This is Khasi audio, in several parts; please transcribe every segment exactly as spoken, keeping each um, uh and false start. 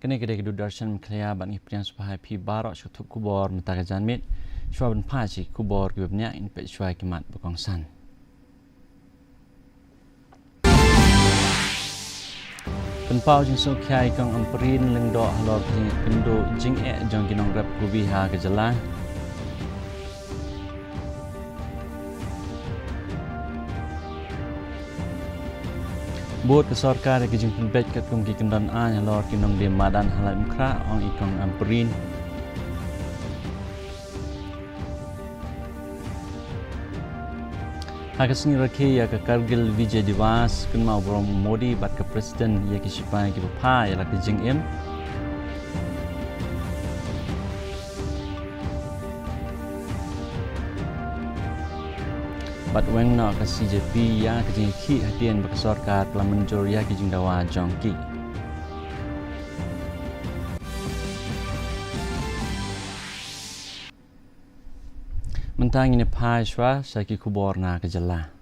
Kane ka dei ka Doordarshan Meghalaya bad ngi pdiang sngewbha ïa phi baroh sha ka thup khubor mynta ka janmiet. Shuwa ban phai sha ki khubor kiba bniah, ngin peit shuwa ïa ki mat ba kongsan. Pynpaw jingsngewkhia ïa i Kong Ampareen Lyngdoh halor ka jingkynduh jingeh jong ki nongrep kubi ha ka jylla. Bud ka sorkar ïa ka jingpynbeit katkum ki kyndon aiñ halor ki nongdie madan ha Laitumkhrah, ong i Kong Ampareen. Ha ka sngi rakhe ïa ka Kargil Vijay Diwas, kynmaw u Barobor Modi bad ka President ïa ki shipai kiba pha ïa la ka jingim. Bad weng noh ka C J P ïa ka jingïakhih hadien ba ka sorkar ka la mynjur ïa ki jingdawa jong ki. Mynta ngin ïa phai shuwa sha ki khubor na ka jylla.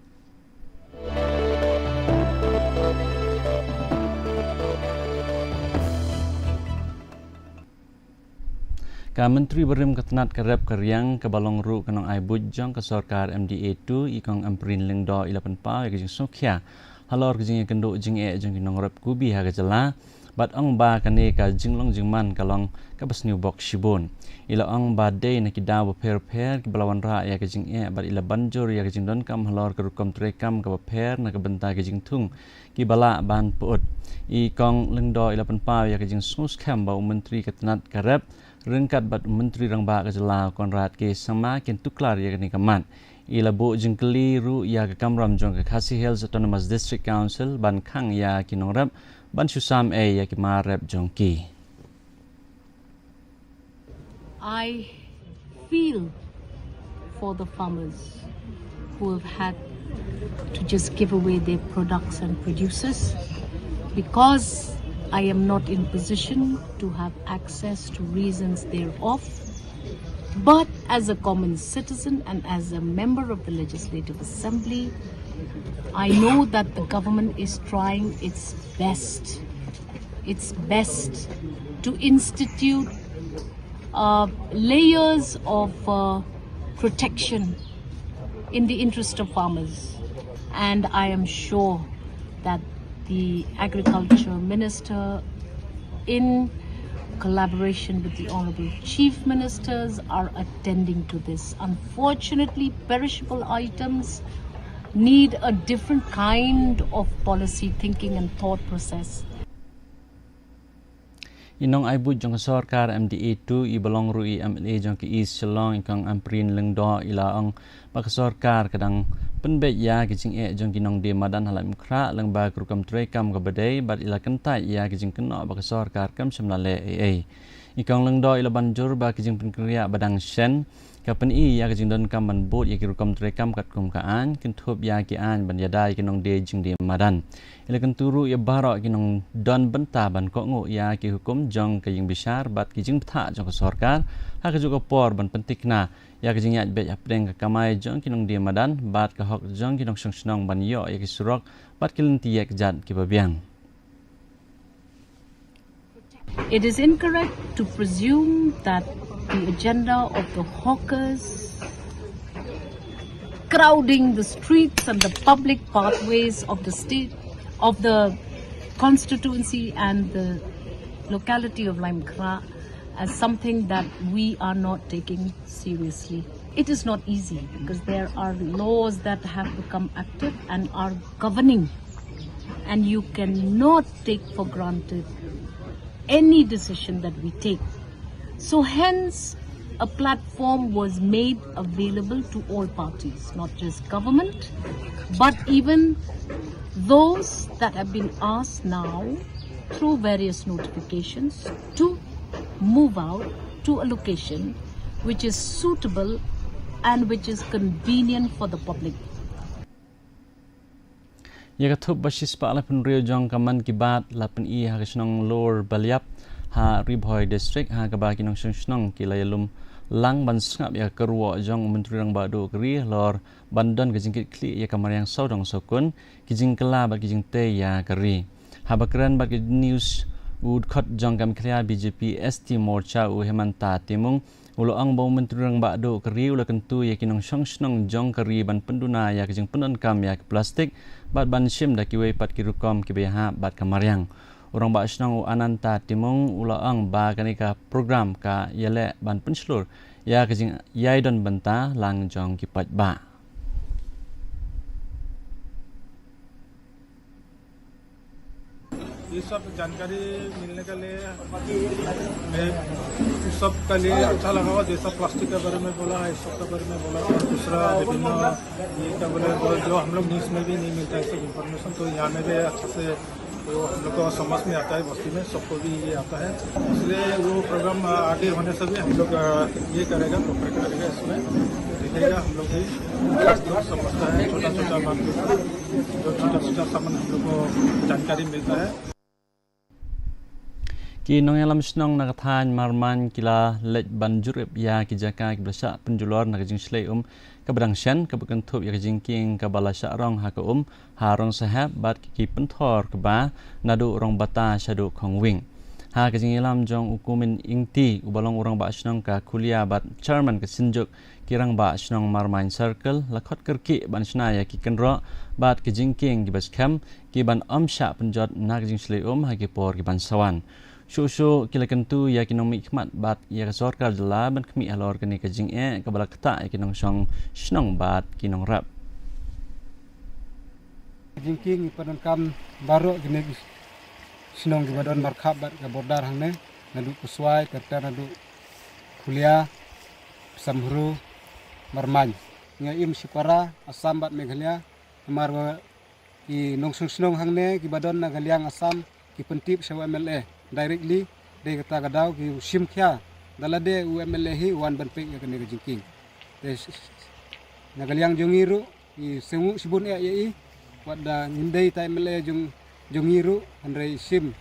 Ka Myntri barim ka tnat ka rep ka riang kaba long ruh ka nongai buit jong ka sorkar M D A two, i Kong Ampareen Lyngdoh, i la pynpaw ïa ka jingsngewkhia halor ka jingïakynduh jingeh jong ki nongrep kubi ha ka jylla, bad ong ba kane ka jinglong jingman ka long kaba sniew bok shibun. I la ong ba dei na ki daw bapher bapher kiba la wanrah ïa ka jingeh, bad i la ban jur ïa ka jingdonkam halor ka rukom treikam kaba pher na ka bynta ka jingthung kiba lah ban pyut. I Kong Lyngdoh i la pynpaw ïa ka jingsngewskhem ba u Myntri ka tnat ka rep ryngkat bad u Myntri Rangbah ka jylla, Conrad K Sangma, kin tuklar ïa kane ka mat. I la buh jingkylli ruh ïa ka kamram jong ka Khasi Hills Autonomous District Council ban khang ïa ki nongrep ban shu sam ei ïa ki mar rep jong ki. I feel for the farmers who have had to just give away their products and producers, because I am not in position to have access to reasons thereof. But as a common citizen and as a member of the Legislative Assembly, I know that the government is trying its best, its best to institute uh, layers of uh, protection in the interest of farmers. And I am sure that the agriculture minister, in collaboration with the honorable chief ministers, are attending to this. Unfortunately, perishable items need a different kind of policy thinking and thought process. I nongai buit jong ka sorkar M D A two, i ba long ruh i M L A jong ka East Shillong, i Kong Ampareen Lyngdoh, i la ong ba ka sorkar ka dang pynbeit ïa ka jingeh jong ki nongdie madan ha Laitumkhrah lyngba ka rukom treikam kaba dei, bad i la kyntait ïa ka jingkynnoh ba ka sorkar kam shym la leh ei ei. I Kong Lyngdoh i la ban jur ba ka jingpynkynriah ba dang shen ka pyni ïa ka jingdonkam ban bud ïa ki rukom treikam katkum ka aiñ, kynthup ïa ki aiñ ban ïada ïa ki nongdie jingdie madan. I la kyntu ruh ïa baroh ki nongdon bynta ban kohnguh ïa ki hukum jong ka ïingbishar bad ki jingbthah jong ka sorkar ha kajuh ka por ban pyntikna ïa ka jingïaid beit hapdeng ka kamai jong ki nongdie madan bad ka hok jong ki nongshong shnong ban ïoh ïa ki surok bad ki lynti ïaid kjat kiba biang. It is incorrect to presume that the agenda of the hawkers crowding the streets and the public pathways of the state, of the constituency and the locality of Laitumkhrah as something that we are not taking seriously. It is not easy because there are laws that have become active and are governing, and you cannot take for granted any decision that we take. So hence, a platform was made available to all parties, not just government, but even those that have been asked now through various notifications to move out to a location which is suitable and which is convenient for the public. Ïa ka thup ba shispah laiphew hynriew jong ka Mann Ki Baat la pyni ha ka shnong Lower Baliap ha Ri Bhoi District, ha kaba ki nongshong shnong ki la ïalum lang ban sngap ïa ka kyrwoh jong u Myntri Rangbah Duh ka ri halor ban don ka jingkitkhlieh ïa ka mariang sawdong sawkun, ki jingkylla bad ki jingtei ïa ka ri. Haba kren bad ka News U dkhot jong ka Meghalaya B J P S T Morcha u Hemanta Timung u la ong ba u Myntri Rangbah Duh ka ri u la kyntu ïa ki nongshong shnong jong ka ri ban pynduna ïa ka jingpyndonkam ïa ka plastik bad ban shim da kiwei pat ki rukom kiba ïahap bad ka mariang. U Rangbah Shnong u Ananta Timung u la ong ba kane ka program ka ïaleh ban pynshlur ïa ka jingïaidon bynta lang jong ki paidbah. ये सब जानकारी मिलने के लिए मैं उस सब के लिए अच्छा लगा, जैसा प्लास्टिक के बारे में बोला, इस सब के बारे में बोला, और दूसरा विभिन्न ये क्या बोले, जो हम लोग न्यूज़ में भी नहीं मिलता है सब इन्फॉर्मेशन, तो यहाँ में भी अच्छा से तो हम लोग को समझ में आता है, बस्ती में सबको भी ये आता है, इसलिए वो प्रोग्राम आगे होने से भी हम लोग ये करेगा, प्रोग्राम करेगा, इसमें देखेगा हम लोग भी समझता है, छोटा छोटा बात जो छोटा छोटा सामान हम लोग को जानकारी मिलता है। Ki nongïalam shnong na ka thaiñ Marmain ki la leit ban jurip ïa ki jaka kiba la shah pynjulor na ka jingshlei um kaba dang shen, kaba kynthup ïa ka jingkieng kaba la shah rong ha ka um ha Rong Sahep bad ki pynthor kba naduh Rongbata shaduh Khongwing. Ha ka jingïalam jong u Kumin Ingti uba long u Rangbah Shnong ka Khulia bad Chairman ka Synjuk ki Rangbah Shnong Marmain Circle la khot kyrkieh ban shna ïa ki kynroh bad ki jingkieng kiba skhem ki ban ym shah pynjot na ka jingshlei um ha ki por ki ban sa wan. Shuh shuh ki la kyntu ïa ki nongmihkhmat bad ïa ka sorkar jylla ban khmih halor kane ka jingeh kaba la ktah ïa ki nongshong shnong bad ki nongrep. Jingkieng ngi pyndonkam baroh kine ki shnong kiba don markhap bad ka border hangne, naduh Kuswai, Terter, naduh Khulia, Samhru, Marmain. Ngi im shipara Assam bad Meghalaya, namar ba ki nongshong shnong hangne kiba don na ka liang Assam ki pyntip sha u M L A directly, dei kata ka daw ki shim khia da lade u M L A hi u wan ban peit ïa kane ka jingkieng. Te na ka liang jong ngi ruh ngi sngewnguh shibun eh ïa i, wat da ngim dei ta M L A jong jong ngi ruh, hynrei i shim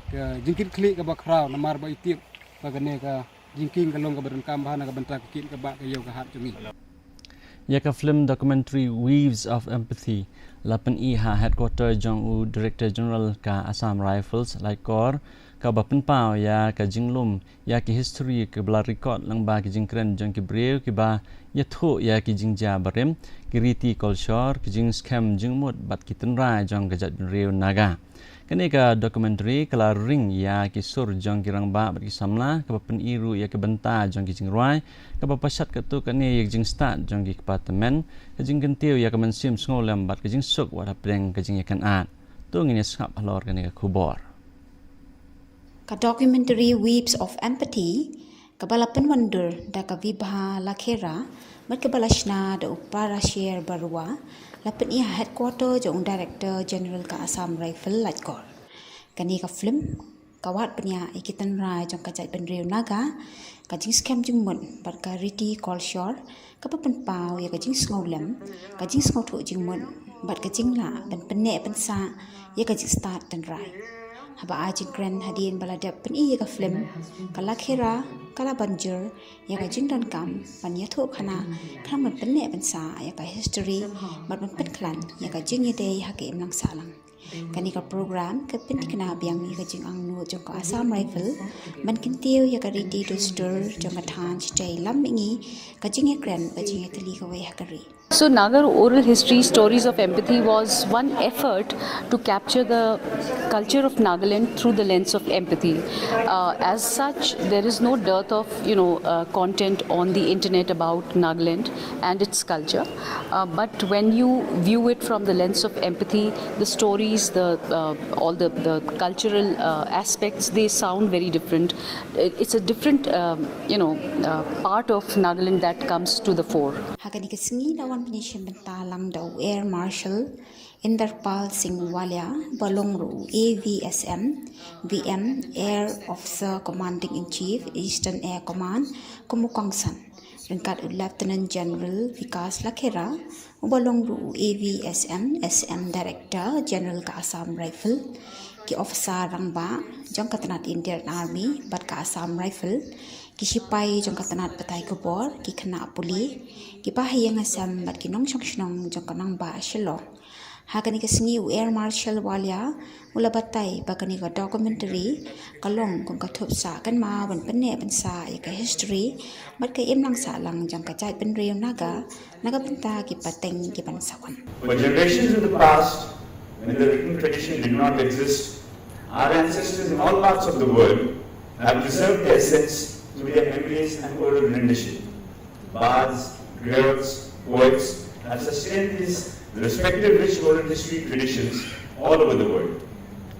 ka jingkitkhlieh kaba khraw namar ba i tip ba kane ka jingkieng ka long kaba donkam bha na ka bynta ka kit ka bah ka ïew ka hat jong ngi. Ïa ka film documentary Waves of Empathy la pyni ha headquarter jong u Director General ka Assam Rifles Laitkor, kaba pynpaw ïa ka jinglum ïa ki history kiba la record lyngba ki jingkren jong ki briew kiba ïathuh ïa ki jingjia barim, ki riti kolshor, ki jingskhem jingmut bad ki tynrai jong ka jaitbynriew Naga. Kane ka documentary ka la ring ïa ki sur jong ki rangbah bad ki samla, kaba pyni ruh ïa ka bynta jong ki jingrwai, kaba pashat katto katne ïa ka jingstad jong ki kpa tymmen, ka jingkyntiew ïa ka mynsiem sngewlem bad ka jingsuk wat hapdeng ka jingïakynad. To ngin ïa sngap halor kane ka khubor. Ka documentary Waves of Empathy, kaba la pynwandur da ka Vibha Lakhera bad kaba la shna da u Parasher Barua, la pyni ha headquarter jong u Director General ka Assam Rifle Laitkor. Kane ka film ka wad bniah ïa ki tynrai jong ka jaitbynriew Naga, ka jingskhem jingmut bad ka riti kolshor, kaba pynpaw ïa ka jingsngewlem, ka jingsngewthuh jingmut bad ka jinglah ban pynneh pynsah ïa ka jingstad tynrai. Haba ai jingkren hadien ba la dep pyni ïa ka film, ka Lakhera ka la ban jur ïa ka jingdonkam ban ïathuhkhana khnang ban pynneh pynsah ïa ka history bad ban pynkhlaiñ ïa ka jingïadei ha ka imlang sahlang. Kane ka program ka pynthikna biang ïa ka jingangnud jong ka Assam Rifle ban kyntiew ïa ka riti dustur jong ka thaiñ shatei lam mihngi, ka jingïakren, ka jingïatylli kawei ha ka ri. So Nagar Oral History Stories of Empathy was one effort to capture the culture of Nagaland through the lens of empathy. Uh, as such, there is no dearth of, you know, uh, content on the internet about Nagaland and its culture. Uh, but when you view it from the lens of empathy, the stories, the uh, all the, the cultural uh, aspects, they sound very different. It- It's a different, um, you know, uh, part of Nagaland that comes to the fore. Ha kane ka sngi la wan pynïashem bynta lang da u Air Marshal Inderpal Singh Walia, ba long ruh u A V S M, V M, Air Officer Commanding in Chief, Eastern Air Command, kum u kongsan, ryngkat u Lieutenant General Vikas Lakhera, uba long ruh u A V S M, S M Director General ka Assam Rifle, ki officer rangbah jong ka tnat Indian Army bad ka Assam Rifle, ki shipai jong ka tnat batai khubor, ki khynnah pule, ki pahyïeng hasem bad ki nongshong shnong jong ka nongbah Shillong. Ha kane ka sngi u Air Marshal Walia u la batai ba kane ka documentary ka long kum ka thup sah kynmaw ban pynneh pynsah ïa ka history bad ka imlang sahlang jong ka jaitbynriew Naga na ka bynta ki pateng ki ban sa wan. For generations in the past, when the written tradition did not exist, our ancestors in all parts of the world have preserved their assets through their memories and oral rendition. Bards, griots, poets have sustained these respective rich oral history traditions all over the world.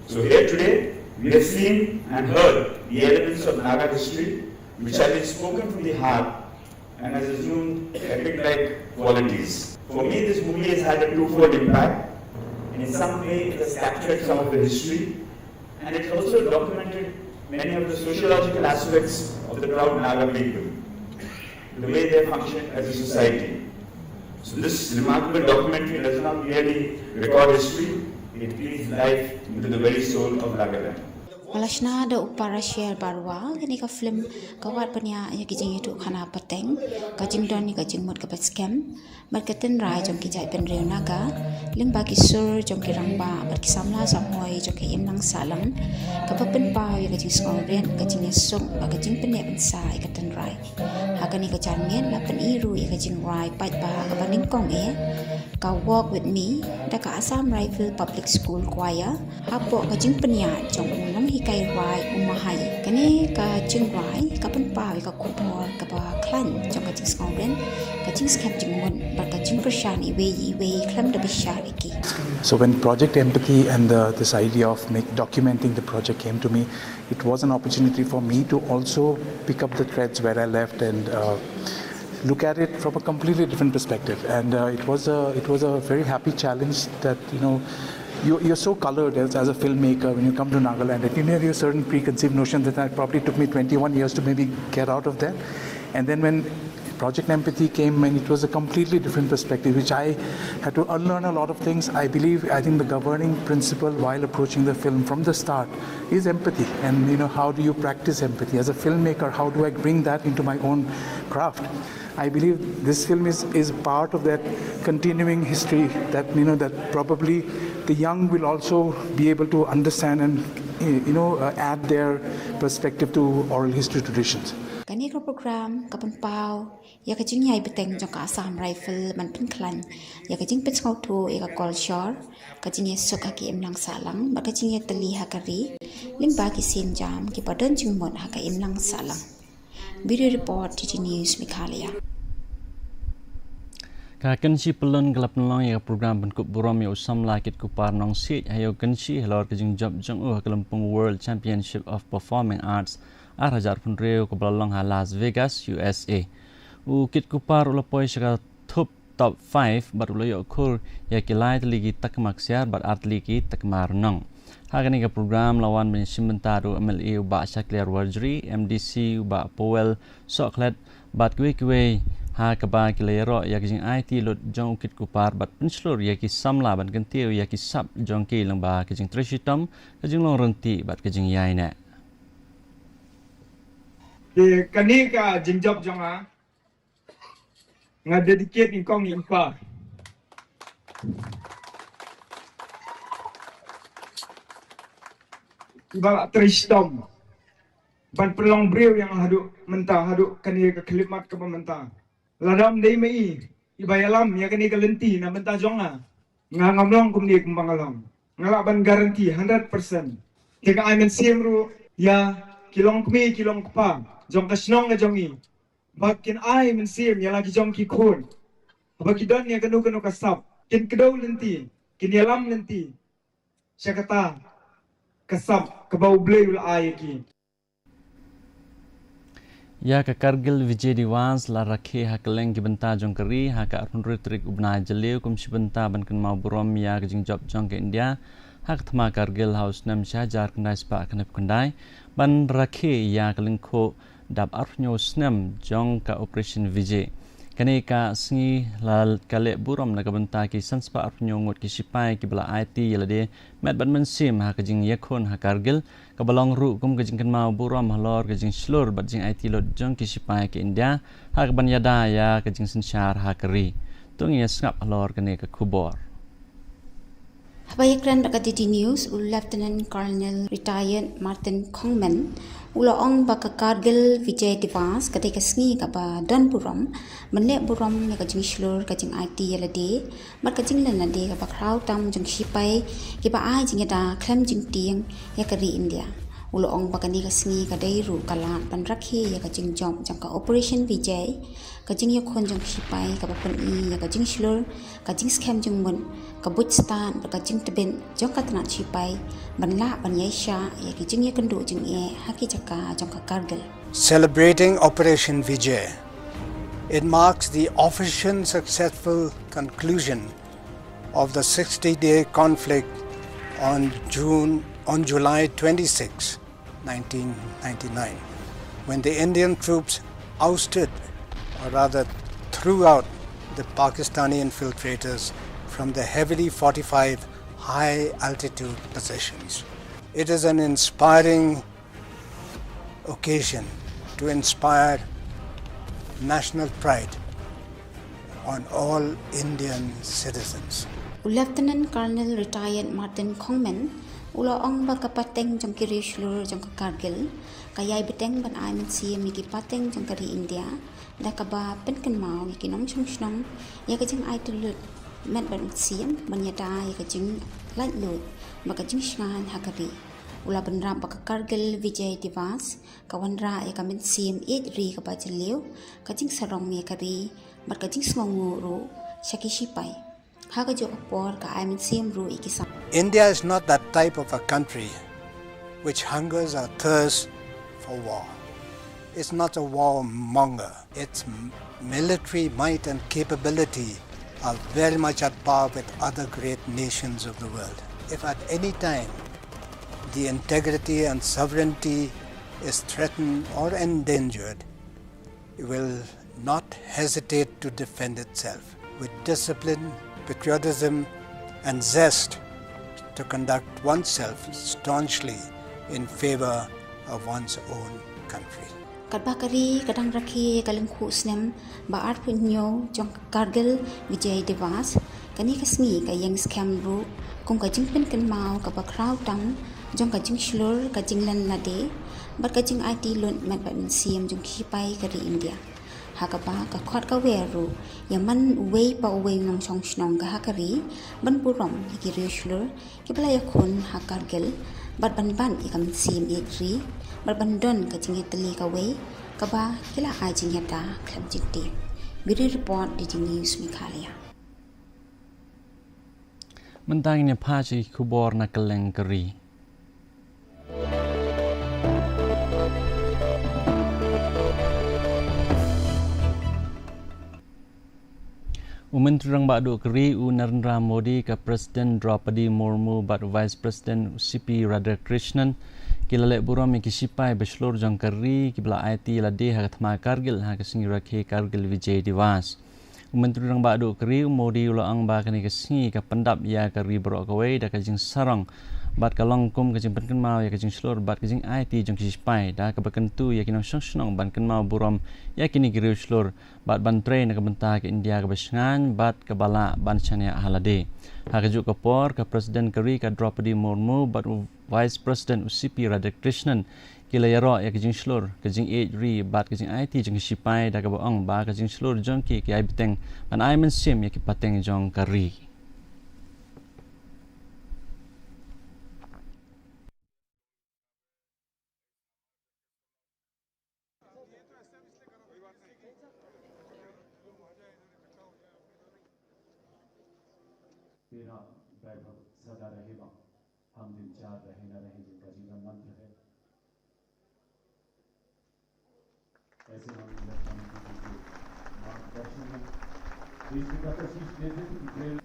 So here today, we have seen and heard the elements of Naga history which have been spoken from the heart and has assumed epic-like qualities. For me, this movie has had a twofold impact. In some way, it has captured some of the history, and it also documented many of the sociological aspects of the proud Naga people, the way they function as a society. So this remarkable documentary does not merely record history, it breathes life into the very soul of Nagaland. Ba la shna da u Parashar Baruah, kane ka film ka wad bniah ïa ki jingïathuhkhana pateng, ka jingdon ïa ka jingmut kaba skhem bad ka tynrai jong ki jaitbynriew Naga lyngba ki sur jong ki rangbah bad ki samla samhoi jong ka imlang sahlang, kaba pynpaw ïa ka jingsngewrit, ka jingïasuk bad ka jingpynneh pynsah ïa ka tynrai. Ha kane ka janmiet la pyni ruh ïa ka jingrwai paidbah kaba nyngkong eh, ka Walk With Me, da ka Assam Rifle Public School Choir, hapoh ka jingpynïaid jong u nonghikai rwai u Mahai. Kane ka jingrwai ka pynpaw ïa ka khubor kaba khlaiñ jong ka jingsngewrit, ka jingskhem jingmut bad ka jingkyrshan iwei iwei khlem da bishar ïa ki. So when Project Empathy and the, this idea of make, documenting the project came to me, it was an opportunity for me to also pick up the threads where I left and uh, look at it from a completely different perspective. And uh, it was a it was a very happy challenge that you know you, you're so colored as, as a filmmaker when you come to Nagaland that you have your certain preconceived notions that probably took me twenty-one years to maybe get out of that. And then when Project Empathy came, and it was a completely different perspective, which I had to unlearn a lot of things. I believe, I think the governing principle while approaching the film from the start is empathy, and you know, how do you practice empathy? As a filmmaker, how do I bring that into my own craft? I believe this film is, is part of that continuing history that, you know, that probably the young will also be able to understand and, you know, uh, add their perspective to oral history traditions. Kane ka program ka pynpaw ïa ka jingïai bteng jong ka Assam Rifle ban pynkhlaiñ ïa ka jingpynsngewthuh ïa ka culture, ka jingïasuk ha ki imlang sahlang bad ka jingïatylli ha ka ri lyngba ki sienjam kiba don jingmut ha ka imlang sahlang. Bureau Report, G T News Meghalaya. Ka Kynshi Pyllun ka la pynlong ïa ka program pynkup burom ïa u samla Kitkupar Nongsiej ha Ïew Kynshi halor ka jingjop jong u ha ka lympung World Championship of Performing Arts ar hajar arphew hynriew kaba la long ha Las Vegas, U S A. U Kitkupar u la poi sha ka thup top five bad u la ïoh khur ïa ki lai tylli ki takma ksiar bad ar tylli ki takma rnong. Ha kane ka program la wan ban ïashim bynta da u M L A u Bah Shakliar Warjri, M D C u Bah Powell Sohkhlet bad kiwei kiwei, ha kaba ki la ïaroh ïa ka jingaiti lut jong u Kitkupar bad pynshlur ïa ki samla ban kyntiew ïa ki sap jong ki lyngba ka jingtrei shitom, ka jinglong ryntih bad ka jingïaineh. Te kane ka jingjop jong nga, nga dedicate ïa i kong i pa iba la trei shitom ban pynlong briew ïa nga haduh mynta, haduh kane ka khyllipmat kaba mynta. Lada ym dei ma i iba ïalam ïa kane ka lynti na bynta jong nga, nga ngam long kumne kumba nga long. Nga lah ban guarantee hundred percent. Te nga ai mynsiem ruh ïa ki longkmie ki longkpa jong ka shnong ka jong i ba kin ai mynsiem ïa la ki jong ki khun, ba ki don ïa kano kano ka sap, kin kdew lynti, kin ïalam lynti sha kata ka sap kaba U Blei u la ai ïa ki. Ïa ka Kargil Vijay Diwas la rakhe ha kylleng ki bynta jong ka ri ha ka arphew hynriew tarik u bnai Jylliew kum shi bynta ban kynmaw burom ïa ka jingjop jong ka India ha ka thma Kargil ha u snem shi hajar khyndai spah khyndai phew khyndai, ban rakhe ïa ka lyngkhuh dap arphew hynñiew snem jong ka Operation Vijay. Kane ka sngi la ka leh burom na ka bynta ki san spah arphew hynñiew ngut ki shipai kiba la aiti ïa lade met bad mynsiem ha ka jingïakhun ha Kargil, kaba long ruh kum ka jingkynmaw burom halor ka jingshlur bad jingaiti lut jong ki shipai ka India ha kaban ïada ïa ka jingsynshar ha ka ri. To ngin ïa sngap halor kane ka khubor. Haba ïakren bad ka D D News, u Lieutenant Colonel Retired Martin Kongmen u la ong ba ka Kargil Vijay Diwas ka dei ka sngi kaba don burom ban leh burom ïa ka jingshlur, ka jingaiti ïalade bad ka jinglen lade kaba khraw tam jong ki shipai kiba ai jingïada khlem jingtieng ïa ka ri India. U la ong ba kane ka sngi ka dei ruh ka lad ban rakhe ïa ka jingjop jong ka Operation Vijay, ka jingïakhun jong ki shipai kaba pyni ïa ka jingshlur, ka jingskhem jingmut, ka buit stad bad ka jingtbit jong ka tnat shipai ban lah ban ïaishah ïa ki jingïakynduh jingeh ha ki jaka jong ka Kargil. Celebrating Operation Vijay, it marks the official successful conclusion of the sixty-day conflict on June, on July twenty-sixth, nineteen ninety-nine, when the Indian troops ousted, or rather threw out, the Pakistani infiltrators from the heavily fortified high altitude positions. It is an inspiring occasion to inspire national pride on all Indian citizens. U Lieutenant Colonel Retired Martin Kongmen u la ong ba ka pateng jong ki riewshlur jong ka Kargil ka ïai bteng ban ai mynsiem ïa ki pateng jong ka ri India, da kaba pynkynmaw ïa ki nongshong shnong ïa ka jingai tylli met bad mynsiem ban ïada ïa ka jinglaitluid bad ka jingshngaiñ ha ka ri. U la bynrap ba ka Kargil Vijay Diwas ka wanrah ïa ka mynsiem ïeit ri kaba jylliew, ka jingsarong ïa ka ri bad ka jingsngewnguh ruh sha ki shipai. Ha kajuh ka por ka ai mynsiem ruh ïa ki sam. India is not that type of a country which hungers or thirsts for war. It's not a warmonger. Its m-, military might and capability are very much at par with other great nations of the world. If at any time the integrity and sovereignty is threatened or endangered, it will not hesitate to defend itself with discipline, patriotism, and zest to conduct oneself staunchly in favor of one's own country. Katba ka ri ka dang rakhe ïa ka lyngkhuh snem ba arphew hynñiew jong ka Kargil Vijay Diwas, kane ka sngi ka ïeng skhem ruh kum ka jingpynkynmaw kaba khraw tam jong ka jingshlur, ka jinglen lade bad ka jingaiti lut met bad mynsiem jong ki shipai ka ri India. Ha kaba ka khot ka wer ruh ïa man uwei pa uwei u nongshong shnong ka ha ka ri ban burom ïa ki riewshlur kiba la ïakhun ha Kargil bad ban bat ïa ka mynsiem ïeit ri bad ban don ka jingïatylli kawei kaba ki la ai jingïada khlem jingtieng. Bureau Report, D D News Meghalaya. Mynta ngin ïa phai sha ki khubor na kylleng ka ri. U Myntri Rangbah Duh ka ri u Narendra Modi, ka President Draupadi Murmu bad u Vice President u C P Radhakrishnan ki la leh burom ïa ki shipai ba shlur jong ka ri kiba la aiti lade ha ka thma Kargil ha ka sngi rakhe Kargil Vijay Diwas. U Myntri Rangbah Duh ka ri u Modi u la ong ba kane ka sngi ka pyndap ïa ka ri baroh kawei da ka jingsarong bad ka long kum ka jingpynkynmaw ïa ka jingshlur bad ka jingaiti jong ki shipai, da kaba kyntu ïa ki nongshong shnong ban kynmaw burom ïa kine ki riewshlur bad ban trei na ka bynta ka India kaba shngaiñ bad kaba lah ban shaniah ha lade. Ha kajuh ka por, ka President ka ri ka Draupadi Murmu bad u Vice President u C P Radhakrishnan ki la ïaroh ïa ka jingshlur, ka jingïeit ri bad ka jingaiti jong ki shipai, da kaba ong ba ka jingshlur jong ki ka ai bteng ban ai mynsiem ïa ki pateng jong ka ri. तेरा वैभव सदा रहेगा, हम दिन चार रहे न रहे, जिनका जीवन मंत्र है। ऐसे हम मार्गदर्शन में विश्व का शीश दे दे, प्रेम।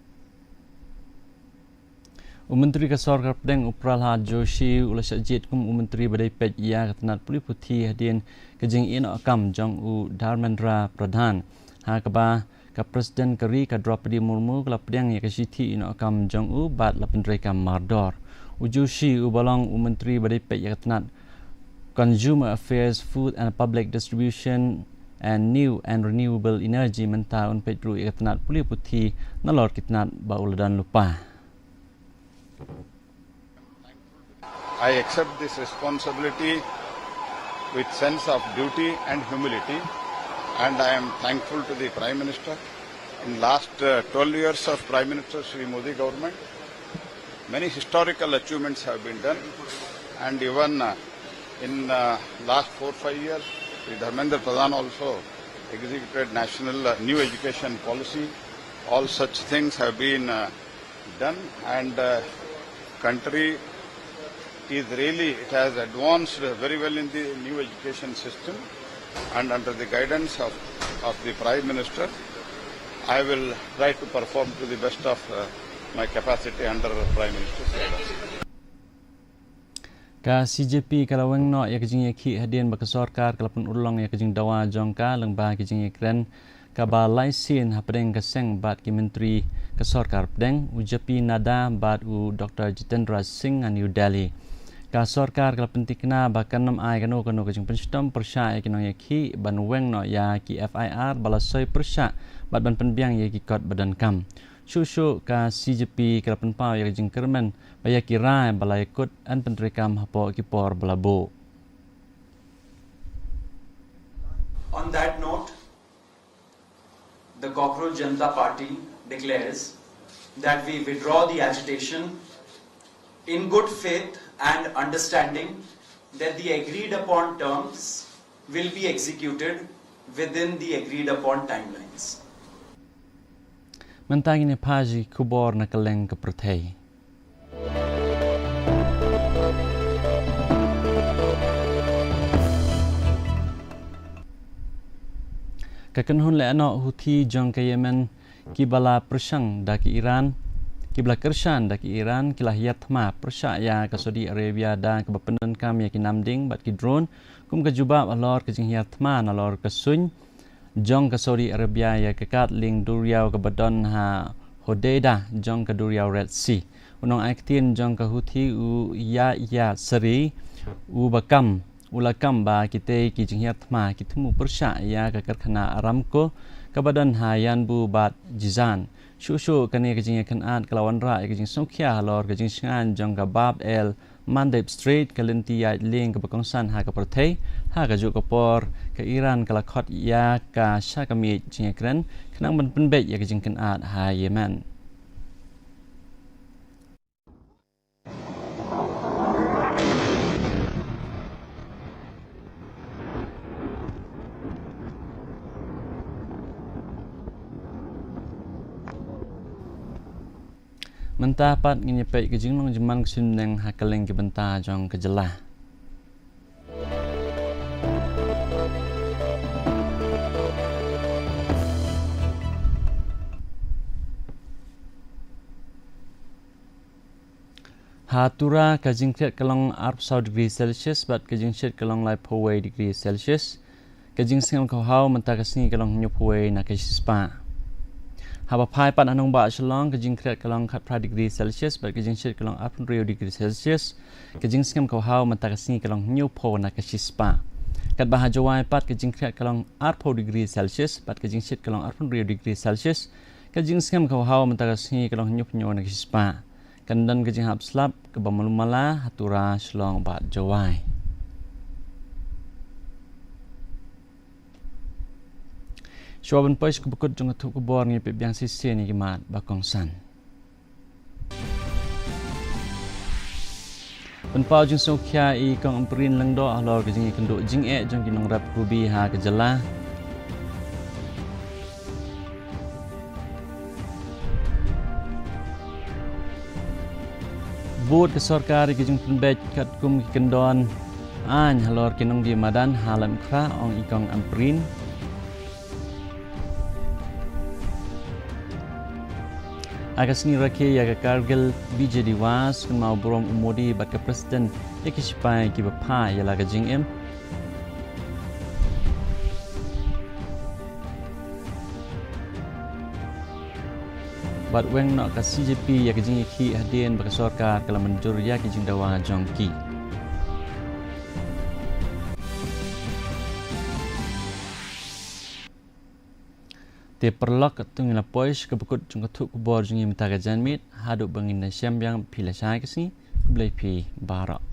U Myntri ka Sorkar Pdeng u Pralhad Joshi u la shah jied kum u Myntri ba dei peit ïa ka tnat pule puthi hadien ka jingïehnoh kam jong u Dharmendra Pradhan. Ha kaba ka President ka ri ka Draupadi Murmu ka la pdiang ïa ka shithi ïehnoh kam jong u bad la pyntreikam mardor. U Joshi uba long u Myntri ba dei peit ïa ka tnat Consumer Affairs, Food and Public Distribution and New and Renewable Energy mynta un peit ruh ïa ka tnat pule puthi nalor ki tnat ba u la don lypa. I accept this responsibility with sense of duty and humility, and I am thankful to the Prime Minister. In last uh, twelve years of Prime Minister Shri Modi government, many historical achievements have been done, and even uh, in uh, last four five years, Shri Dharmendra Pradhan also executed national uh, new education policy. All such things have been uh, done, and uh, country is really, it has advanced very well in the new education system, and under the guidance of, of the Prime Minister, I will try to perform to the best of uh, my capacity under Prime Minister's guidance. Ka C J P ka la weng noh ïa ka jingïakhih hadien ba ka sorkar ka la pynurlong ïa ka jingdawa jong ka lyngba ki jingïakren kaba lai sien hapdeng ka seng bad ki myntri ka sorkar pdeng, u J P Nadda bad u Doctor Jitendra Singh ha New Delhi. Ka sorkar ka la pynthikna ba kan ym ai kano kano ka jingpynshitom pyrshah ïa ki nongïakhih ban weng noh ïa ki F I R ba la soi pyrshah bad ban pynbiang ïa ki kot ba donkam. Shuh shuh ka C J P ka la pynpaw ïa ka jingkyrmen ba ïa ki rai ba la ïakut yn pyntreikam hapoh ki por ba la buh. On that note, the Cockroach Janata Party declares that we withdraw the agitation in good faith and understanding that the agreed upon terms will be executed within the agreed upon timelines. Mynta ngin ïa peit ki khubor na kylleng ka pyrthei. Ka kynhun lehnoh Houthi jong ka Yemen kiba la pyrshang da ki Iran, kiba la kyrshan da ki Iran, ki la hiar thma pyrshah ïa ka Saudi Arabia da kaba pyndonkam ïa ki namding bad ki drone kum ka jubab halor ka jinghiar thma nalor ka suiñ jong ka Saudi Arabia ïa ka kad lieng duriaw kaba don ha Hodeidah jong ka duriaw Red Sea. U nongai ktien jong ka Houthi u Yahya Saree u ba kam, u la kam ba kitei ki jinghiar thma ki thmu pyrshah ïa ka karkhana Aramco kaba don ha Yanbu bad Jizan. Shuh shuh kane ka jingïakynad ka la wanrah ïa ka jingsngewkhia halor ka jingshngaiñ jong ka Bab el Mandeb Strait, ka lynti ïaid lieng kaba kongsan ha ka pyrthei. Ha kajuh ka por ka Iran ka la khot ïa ka sha ka miej jingïakren khnang ban pynbeit ïa ka jingïakynad ha Yemen. Mynta pat ngin ïa peit ka jinglong jingman ka shuh neng ha kylleng ki bynta jong ka jylla. Ha Tura ka jingkhriat ka long arphew saw degree Celsius bad ka jingshit ka long laiphew wei degree Celsius. Ka jingsngem ka haw mynta ka sngi ka long hynñiewphew wei na ka shispah. Haba phai pat ha nongbah Shillong ka jingkhriat ka long khatphra degree Celsius bad ka jingshit ka long arphew hynriew degree Celsius. Ka jingsngem ka haw mynta ka sngi ka long hynñiewphew na ka shispah. Katba ha Jowai pat ka jingkhriat ka long arphew degree Celsius bad ka jingshit ka long arphew hynriew degree Celsius. Ka jingsngem ka haw mynta ka sngi ka long hynñiewphew na ka shispah. Kan don ka jinghap slap kaba malu mala ha Tura, Shillong bad Jowai. Shuwa ban poi sha kaba kut jong ka thup khubor, ngin peit biang shisien ïa ki mat ba kongsan. Pynpaw jingsngewkhia i Kong Ampareen Lyngdoh halor ka jingïakynduh jingeh jong ki nongrep rubi ha ka jylla. Bud ka sorkar ïa ka jingpynbeit katkum ki kyndon aiñ halor ki nongdie madan ha Laitumkhrah, ong i Kong Ampareen. Ha ka sngi rakhe ïa ka Kargil Vijay Diwas, kynmaw burom u Modi bad ka President ïa ki shipai kiba phah ïa la ka jingim. Bad weng noh ka C J P ïa ka jingïakhih hadien ba ka sorkar ka la mynjur ïa ki jingdawa jong ki. Te paralok, katto ngi la poi sha kaba kut jong ka thuh khubor jong ngi mynta ka janmiet, haduh ba ngin ïa shem biang bad phi lashai ka sngi. Khublei phi baroh.